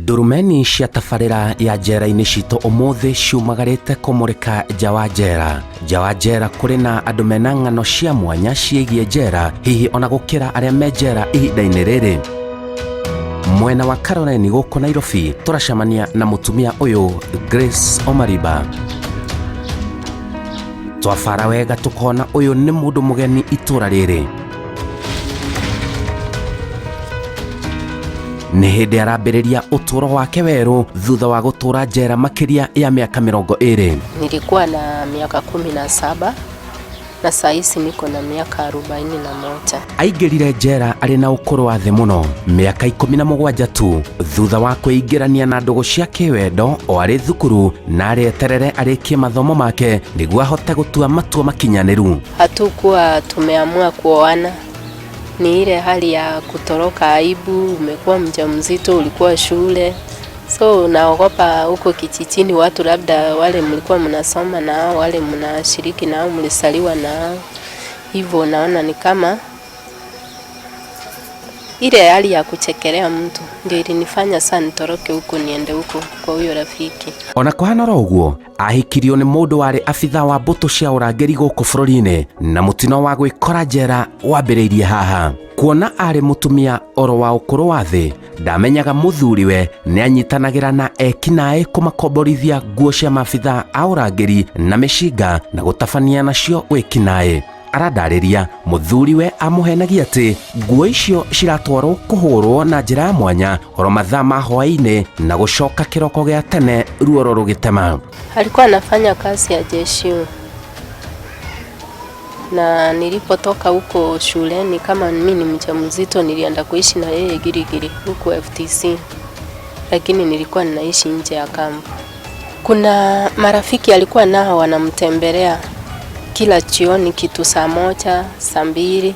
Ndurumeni cia tabarĩra ya njera-inĩ citũ ũmũthĩ ciumagarĩte kũmũrĩka nja wa njera. Nja wa njera kũrĩ na andũ mena ng'ano cia mwanya ciĩgiĩ njera, hihi ona gũkĩra arĩa me njera ihinda-inĩ rĩrĩ. Mwena wa Karoreni gũkũ Nairobi tũracemania na mũtumia ũyũ Grace Omariba. Twabara wega tũkona ũyũ nĩ mũndũ mũgeni itũra rĩrĩ. Nĩ hĩndĩ arambĩrĩria ũtũũro wake werũ thutha wa gũtũũra njera makĩria ya mĩaka 20. Nilikuwa na miaka 17 na saa hizi niko na miaka 41. Aingĩrire njera arĩ na ũkũrũ wa thĩ mũno, mĩaka 17 tu, thutha wa kwĩingĩrania na ndũgũ cia kĩwendo o arĩ thukuru na arĩ eterere arĩkie mathomo make nĩguo ahote gũtua matua makinyanĩru. Hatukuwa tumeamua kuoana, ni ile hali ya kutoroka aibu. Umekuwa mjamzito, ulikuwa shule, so unaogopa huko kijijini watu labda wale mlikuwa mnasoma nao, wale mnashiriki nao, mlisaliwa nao, hivyo unaona ni kama ile hali ya kuchekelea mtu ndio ilinifanya sana nitoroke huko niende huko kwa huyo rafiki. Ona kũhana oro ũguo, ahikirio nĩ mũndũ warĩ abitha wa mbũtũ cia ũrangĩri gũkũ bũrũri-inĩ na mũtino wa gwĩkora njera wambĩrĩirie haha. Kuona arĩ mũtumia oro wa ũkũrũ wa thĩ, ndamenyaga mũthuriwe nĩ anyitanagĩra na ekinaĩ kũmakomborithia nguo cia maabitha a ũrangĩri na mĩcinga na gũtabania nacio wĩkinaĩ. Aradarĩria mũthuriwe amũhenagia atĩ nguo icio ciratwarwo kũhũrwo na njĩra ya mwanya oro mathaa ma hwaĩ-inĩ na gũcoka kĩroko gĩa tene ruoro rũgĩtema. Alikuwa anafanya kazi ya jeshi, na nilipotoka huko shuleni kama mimi ni mjamzito, nilienda kuishi na yeye Gilgili huko FTC, lakini nilikuwa ninaishi nje ya kampu. Kuna marafiki alikuwa nao wanamtembelea kila jioni kitu saa 1, saa 2,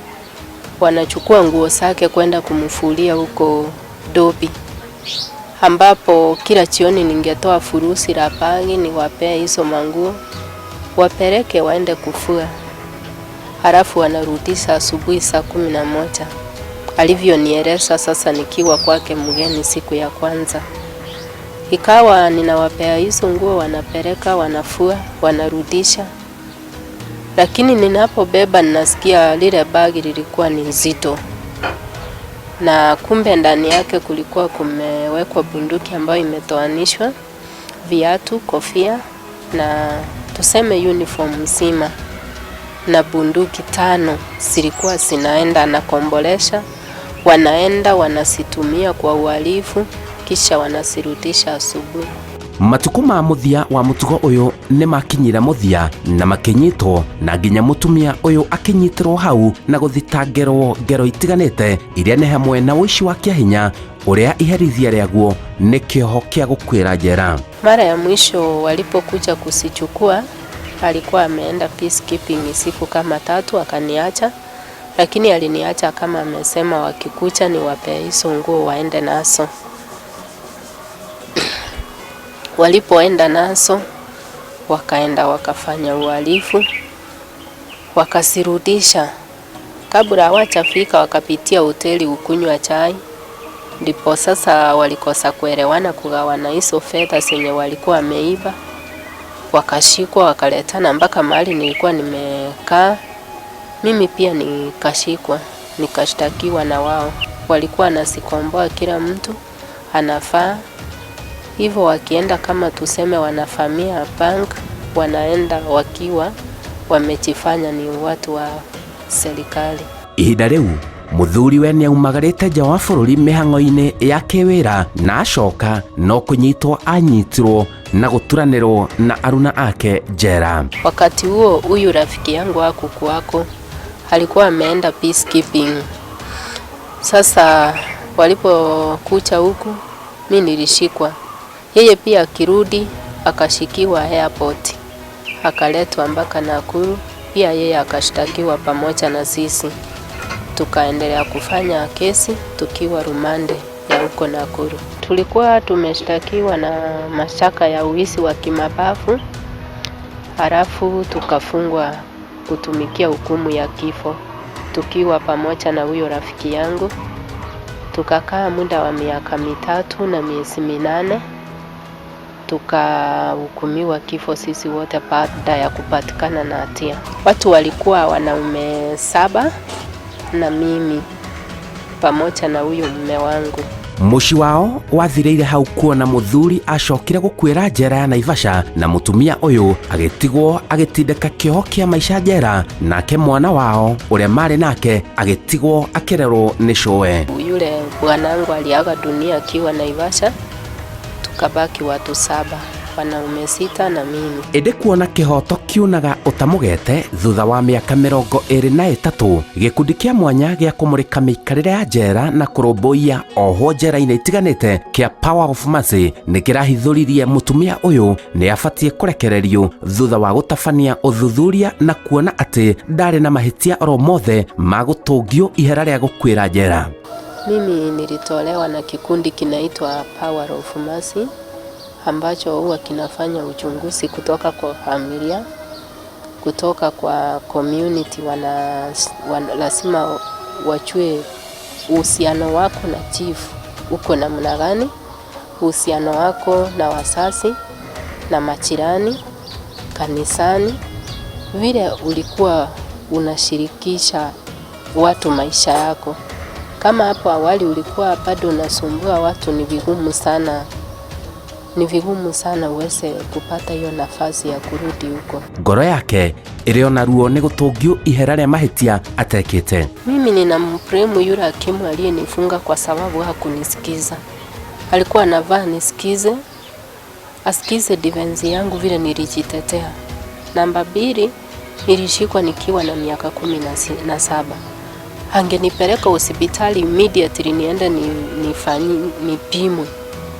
wanachukua nguo zake kwenda kumfulia huko Dobi, ambapo kila jioni ningetoa furusi la bagi niwapee hizo manguo wapeleke waende kufua, halafu wanarudisha asubuhi saa 11. Alivyonieleza sasa nikiwa kwake mgeni siku ya kwanza, ikawa ninawapea hizo nguo, wanapeleka, wanafua, wanarudisha. Lakini ninapobeba ninasikia lile bagi lilikuwa ni nzito, na kumbe ndani yake kulikuwa kumewekwa bunduki ambayo imetoanishwa, viatu, kofia na tuseme uniform mzima, na bunduki 5 zilikuwa zinaenda na kombolesha, wanaenda wanasitumia kwa uhalifu kisha wanasirudisha asubuhi. Matukũ ma mũthia wa mũtugo ũyũ nĩ makinyire mũthia na makĩnyitwo, na nginya mũtumia ũyũ akĩnyitĩrwo hau na gũthitangĩrwo ngero itiganĩte iria nĩ hamwe na ũici wa kĩahinya ũrĩa iherithia rĩaguo nĩ kĩoho kĩa gũkuĩra njera. Mara ya mwisho walipokuja kusichukua alikuwa ameenda peacekeeping siku kama 3 akaniacha, lakini aliniacha kama amesema wakikuja niwape hizo nguo waende nazo. Walipoenda nazo wakaenda wakafanya uhalifu, wakasirudisha. Kabla hawajafika wakapitia hoteli kukunywa chai, ndipo sasa walikosa kuelewana kugawana hizo fedha zenye walikuwa wameiba. Wakashikwa wakaletana mpaka mahali nilikuwa nimekaa. Mimi pia nikashikwa, nikashtakiwa na wao. Walikuwa wanasikomboa kila mtu anafaa. Hivyo wakienda kama tuseme wanafamia bank, wanaenda wakiwa wamejifanya ni watu wa serikali. Ihinda rĩu mũthuriwe nĩ aumagarĩte nja wa bũrũri mĩhang'o-inĩ ya kĩwĩra na acoka no kũnyitwo anyitirwo na gũturanĩrwo na aruna ake njera. Wakati huo huyu rafiki yangu hakukuwako, alikuwa ameenda peacekeeping. Sasa walipokuja huku mi nilishikwa, yeye pia akirudi akashikiwa airport, akaletwa mpaka Nakuru, pia yeye akashtakiwa pamoja na sisi. Tukaendelea kufanya kesi tukiwa rumande ya huko Nakuru. Tulikuwa tumeshtakiwa na mashtaka ya uwizi wa kimabavu, halafu tukafungwa kutumikia hukumu ya kifo tukiwa pamoja na huyo rafiki yangu. Tukakaa muda wa miaka 3 na miezi 8, tukahukumiwa kifo sisi wote baada ya kupatikana na hatia. Watu walikuwa wanaume 7 na mimi pamoja na huyu mume wangu. Mũciĩ wao wathirĩire hau kuona mũthuri acokire gũkuĩra njera ya Naivasha na mũtumia ũyũ agĩtigwo agĩtindĩka kĩoho kĩa maica njera, nake mwana wao ũrĩa marĩ nake agĩtigwo akĩrerwo nĩ cũwe. Yule bwanangu aliaga dunia akiwa Naivasha, tukabaki watu 7, wanaume 6 na mimi. Ĩndĩ kuona kĩhoto kiunaga ũtamũgete thutha wa mĩaka 23, gĩkundi kĩa mwanya gĩa kũmũrĩka mĩikarĩre ya njera na kũrũmbũiya ohwo njera-inĩ itiganĩte kĩa Power of Mercy nĩ kĩrahithũririe mũtumia ũyũ nĩ abatiĩ kũrekererio thutha wa gũtabania ũthuthuria na kuona atĩ ndarĩ na mahĩtia oro mothe ma gũtũngio ihera rĩa gũkuĩra njera. Mimi nilitolewa na kikundi kinaitwa Power of Mercy ambacho huwa kinafanya uchunguzi kutoka kwa familia, kutoka kwa community. Lazima wajue uhusiano wako na chief uko namna gani, uhusiano wako na wazazi na majirani, kanisani, vile ulikuwa unashirikisha watu maisha yako. Kama hapo awali ulikuwa bado unasumbua watu, ni vigumu sana uweze kupata hiyo nafasi ya kurudi huko. Ngoro yake ĩrĩ ona ruo nĩ gũtũngio ihera rĩa mahĩtia atekĩte. Mimi ninampremu yule hakimu aliyenifunga kwa sababu hakunisikiza. Alikuwa anavaa nisikize, asikize defense yangu vile nilijitetea. Namba 2, nilishikwa nikiwa na miaka 17. Angenipeleka hospitali immediately niende nipimwe,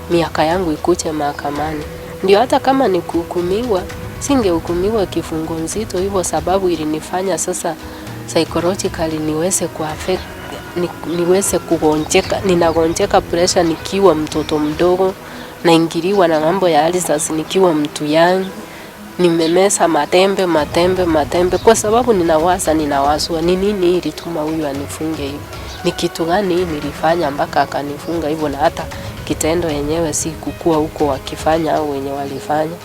miaka yangu ikuje mahakamani. Ndio hata kama ni kuhukumiwa, singehukumiwa kifungo nzito hivyo, sababu ilinifanya sasa psychologically niweze kuaffect, niweze kugonjeka. Ninagonjeka pressure nikiwa mtoto mdogo, naingiliwa na mambo ya ulcers nikiwa mtu young. Nimemesa matembe, matembe, matembe kwa sababu ninawaza, ninawazua ni nini ilituma huyu anifunge hivi, ni kitu gani nilifanya mpaka akanifunga hivyo, na hata kitendo yenyewe si kukua huko wakifanya au wenye walifanya.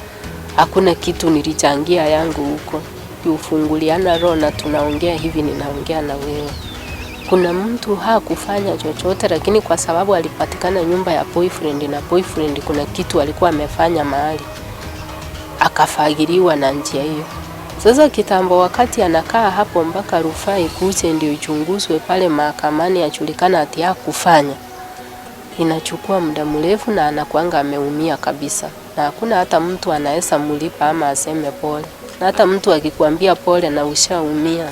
Hakuna kitu nilichangia yangu huko. Ufunguliana roho na tunaongea hivi, ninaongea na wewe. Kuna mtu hakufanya chochote, lakini kwa sababu alipatikana nyumba ya boyfriend na boyfriend kuna kitu alikuwa amefanya mahali, akafagiliwa na njia hiyo. Sasa kitambo wakati anakaa hapo mpaka rufaa ikuje ndio ichunguzwe pale mahakamani ajulikana ati hakufanya, inachukua muda mrefu na anakuanga ameumia kabisa. Na hakuna hata mtu anaweza mlipa ama aseme pole. Na hata mtu akikwambia pole na ushaumia.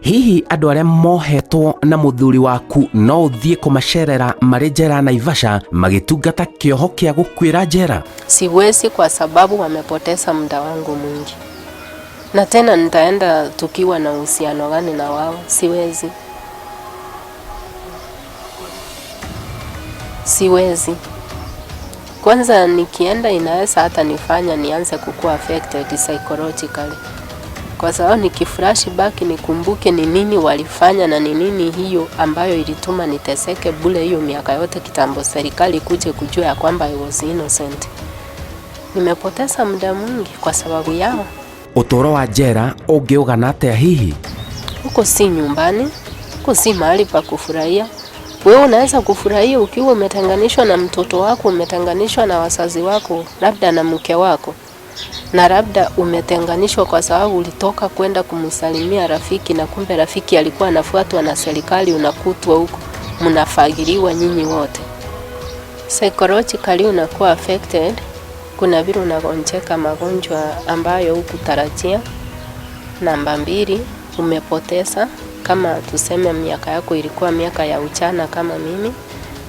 Hihi andũ arĩa mohetwo na mũthuri waku no ũthiĩ kũmacerera marĩ njera Naivasha magĩtungata kĩoho kĩa gũkuĩra njera? Siwezi kwa sababu wamepoteza muda wangu mwingi. Na tena nitaenda tukiwa na uhusiano gani na wao? Siwezi. Siwezi. Kwanza nikienda inaweza hata nifanya nianze kukua affected psychologically. Kwa sababu nikiflash back nikumbuke ni nini walifanya na ni nini hiyo ambayo ilituma niteseke bure hiyo miaka yote kitambo serikali kuje kujua ya kwamba I was innocent. Nimepoteza muda mwingi kwa sababu yao. Ũtũũro wa njera ũngĩũgana atĩa hihi? Huko si nyumbani, huko si mahali pa kufurahia. Wewe unaweza kufurahia ukiwa umetenganishwa na mtoto wako, umetenganishwa na wazazi wako, labda na mke wako. Na labda umetenganishwa kwa sababu ulitoka kwenda kumsalimia rafiki na kumbe rafiki alikuwa anafuatwa na serikali, unakutwa huko, mnafagiliwa nyinyi wote. Psychologically unakuwa affected. Kuna vile unagonjeka magonjwa ambayo hukutarajia. Namba 2, umepoteza, kama tuseme miaka yako ilikuwa miaka ya ujana kama mimi,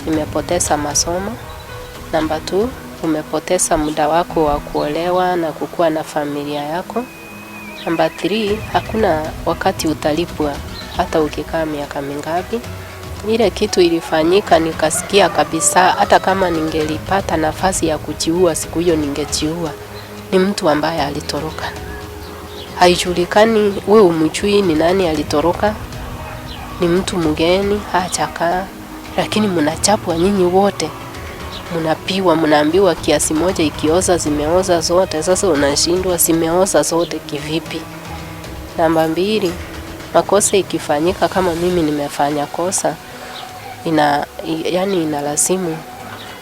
nimepoteza masomo. Namba 2, umepoteza muda wako wa kuolewa na kukua na familia yako. Namba 3, hakuna wakati utalipwa hata ukikaa miaka mingapi. Ile kitu ilifanyika nikasikia kabisa hata kama ningelipata nafasi ya kujiua siku hiyo ningejiua. Ni mtu ambaye alitoroka. Haijulikani, wewe umjui ni nani alitoroka. Ni mtu mgeni, hajakaa. Lakini mnachapwa nyinyi wote, mnapiwa, mnaambiwa kiasi moja ikioza zimeoza zote. Sasa unashindwa zimeoza zote kivipi? Namba mbili, makosa ikifanyika, kama mimi nimefanya kosa, yani inalazimu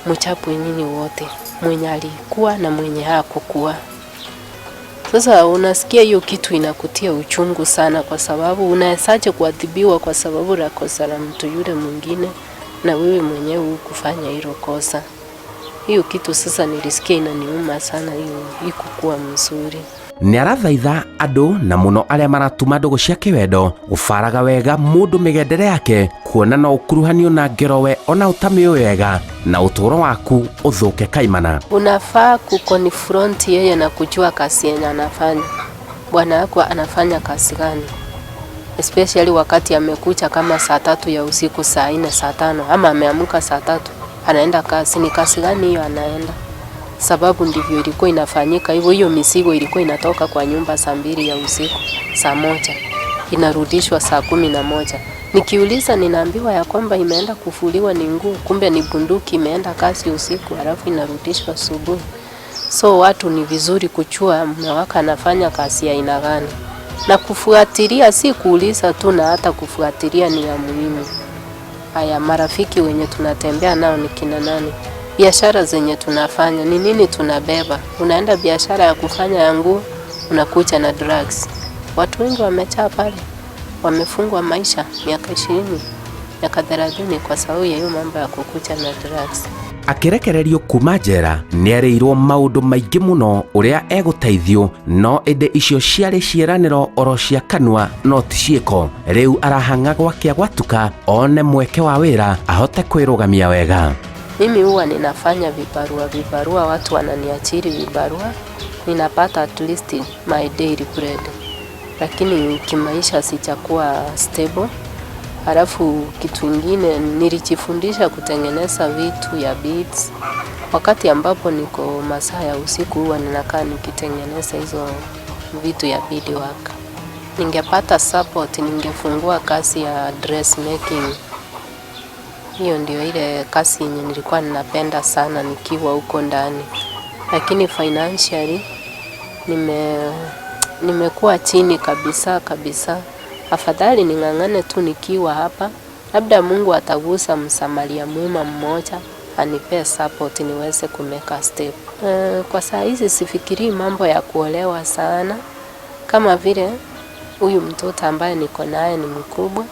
mchapwe nyinyi wote, mwenye alikuwa na mwenye hakukuwa. Sasa unasikia hiyo kitu inakutia uchungu sana, kwa sababu unawezaje kuadhibiwa kwa sababu la kosa la mtu yule mwingine na wewe mwenyewe hukufanya hilo kosa? Hiyo kitu sasa nilisikia inaniuma sana, hiyo ikukuwa mzuri. Nĩ arathaitha andũ na mũno arĩa maratuma ndũgũ cia kĩwendo gũbaraga wega mũndũ mĩgendere yake, kuona no ũkuruhanio na ngero we ona ũtamĩũĩ wega na ũtũũro waku ũthũke kaimana. Unafaa kuconfront yeye na kujua kazi yenye anafanya. Bwana wako anafanya kazi gani? Especially wakati amekuja kama saa 3 ya usiku, saa 4, saa 5, ama ameamka saa 3 anaenda kazi. Ni kazi gani hiyo anaenda? Sababu ndivyo ilikuwa inafanyika hivyo. Hiyo mizigo ilikuwa inatoka kwa nyumba saa 2 ya usiku, saa 1, inarudishwa saa 11. Nikiuliza ninaambiwa ya kwamba imeenda kufuliwa, ni nguo, kumbe ni bunduki imeenda kazi usiku, halafu inarudishwa asubuhi. So watu ni vizuri kujua mume wako anafanya kazi ya aina gani na kufuatilia, si kuuliza tu, na hata kufuatilia ni ya muhimu. Haya, marafiki wenye tunatembea nao ni kina nani? Biashara zenye tunafanya ni nini tunabeba? Unaenda biashara ya kufanya ya nguo, unakuja na drugs. Watu wengi wamechaa pale, wamefungwa maisha miaka 20, miaka 30 kwa sababu ya hiyo mambo ya kukuja na drugs. Akĩrekererio kuma njera nĩ erĩirwo maũndũ maingĩ mũno ũrĩa egũteithio, no ĩndĩ icio ciarĩ ciĩranĩro oro cia kanua no ti ciĩko. Rĩu arahang'a gwakĩa gwatuka one mweke wa wĩra ahote kwĩrũgamia wega. Mimi huwa ninafanya vibarua vibarua, watu wananiajiri vibarua, ninapata at least my daily bread, lakini kimaisha sijakuwa stable. Halafu kitu ingine nilijifundisha kutengeneza vitu ya beads. Wakati ambapo niko masaa ya usiku huwa ninakaa nikitengeneza hizo vitu ya beadwork. Ningepata support, ningefungua kazi ya dressmaking. Hiyo ndio ile kazi yenye nilikuwa ninapenda sana nikiwa huko ndani, lakini financially nimekuwa chini kabisa kabisa. Afadhali ning'ang'ane tu nikiwa hapa, labda Mungu atagusa msamaria mwema mmoja anipee support niweze kumake a step. Kwa saa hizi sifikirii mambo ya kuolewa sana, kama vile huyu mtoto ambaye niko naye ni mkubwa.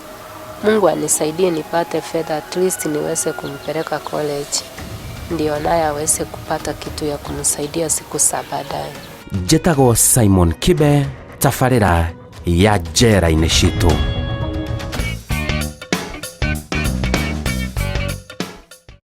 Mungu anisaidie nipate fedha at least niweze kumpeleka college, ndio naye aweze kupata kitu ya kumsaidia siku za baadaye. Njĩtagwo Simon Kibe, tabarĩra ya njera-inĩ citũ.